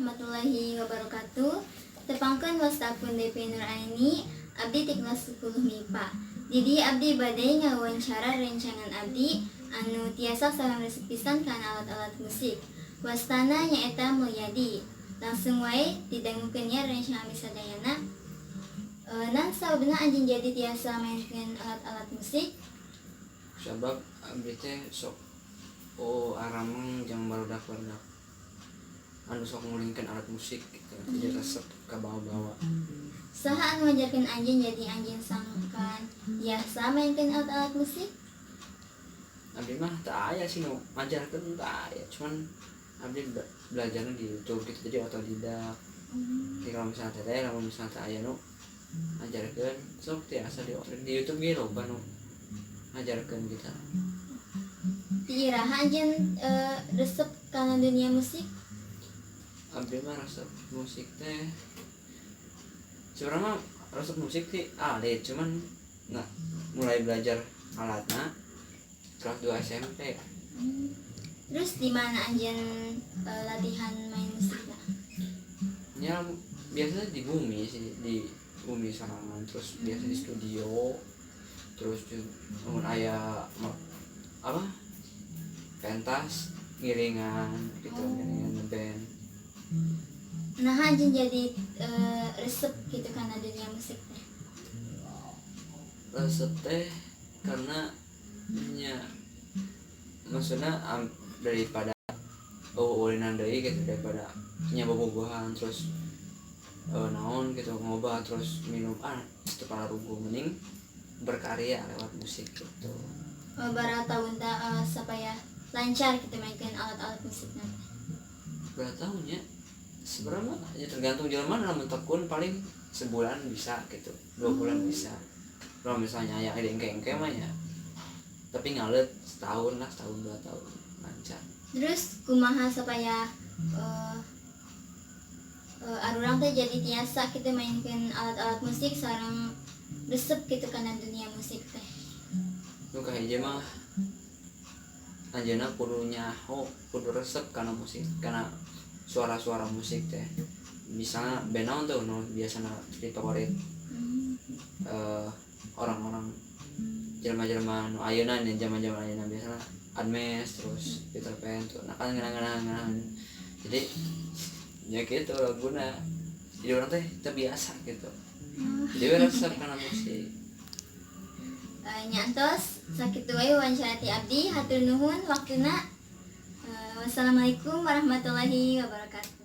Warahmatullahi wabarakatuh. Tepangkeun, wasta pun Depi Nur Aini, abdi ti kelas 10 MIPA. Jadi abdi bade ngawawancara rencangan abdi anu tiasa sareng resep pisan kana alat-alat musik. Wastana nyaeta Mulyadi. Langsung wae didangukeun nya rencang abdi sadayana. Naon sababna anjeun jadi tiasa mainkeun alat-alat musik? Sabab abdi teh sok, oh, arameng jeung barudak-barudak anu sok ngulingkeun alat musik gitu, jadi resep kabawa-bawa. Saha anu ngajarkeun anjeun jadi anjeun sangkan biasa mainkeun alat-alat musik? Abdi mah teu aya sih nu ngajarkeun, teu aya, cuman abdi belajarnya di YouTube gitu, jadi otodidak. Jadi kalau misalnya teteh, kalau misalnya teu aya nu ngajarkeun, sok tiasa di YouTube ge loba nu ngajarkeun gitu. Ti iraha anjeun resep kana dunia musik? Abdi mah resep musik teh sebenarnya mah resep musik sih alit, cuman nggak mulai belajar alatnya kelas 2 SMP. Terus di mana anjeun latihan main musikna? Ya, biasanya di bumi sih, di bumi sorangan, terus biasa di studio, terus juga mun aya apa, pentas, ngiringan gitu. Oh. Ngiringan band. Nah, anjeun jadi resep gitu kana dunia musik teh? Resep teh karena nya maksudnya daripada, oh, ulinan deui gitu, daripada nya bobogohan terus naon gitu, ngobat terus minum, ah, itu pararuguh, mending berkarya lewat musik gitu. Sabaraha tahun ta supaya lancar gitu mainkeun alat-alat musikna teh? Berapa tahunnya, sebenarnya mah ya tergantung jelema. Lamun tekun paling sebulan bisa gitu, 2 bulan bisa. Kalau misalnya ya ada engke-engke mah ya, tapi ngalet setahun lah, setahun 2 tahun lancar. Terus kumaha supaya arurang teh jadi tiasa gitu mainkeun alat-alat musik sareng resep gitu kana dunia musik teh? Nu kahiji mah anjeunna kudu nyaho, kudu resep kana musik, kana suara-suara musik teh. Misalnya band naon tuh nu biasana jadi favorit orang-orang, jelema-jelema nu ayeuna nih, zaman-zaman ayeuna, biasana Andmesh, terus Peter Pan tuh. Nah, kan ngeunah ngeunah, jadi ya gitu laguna, jadi urang teh terbiasa gitu, jadi we resep kana musik. Nya entos, sakitu wae wawancara ti abdi, hatur nuhun waktuna. Wassalamualaikum warahmatullahi wabarakatuh.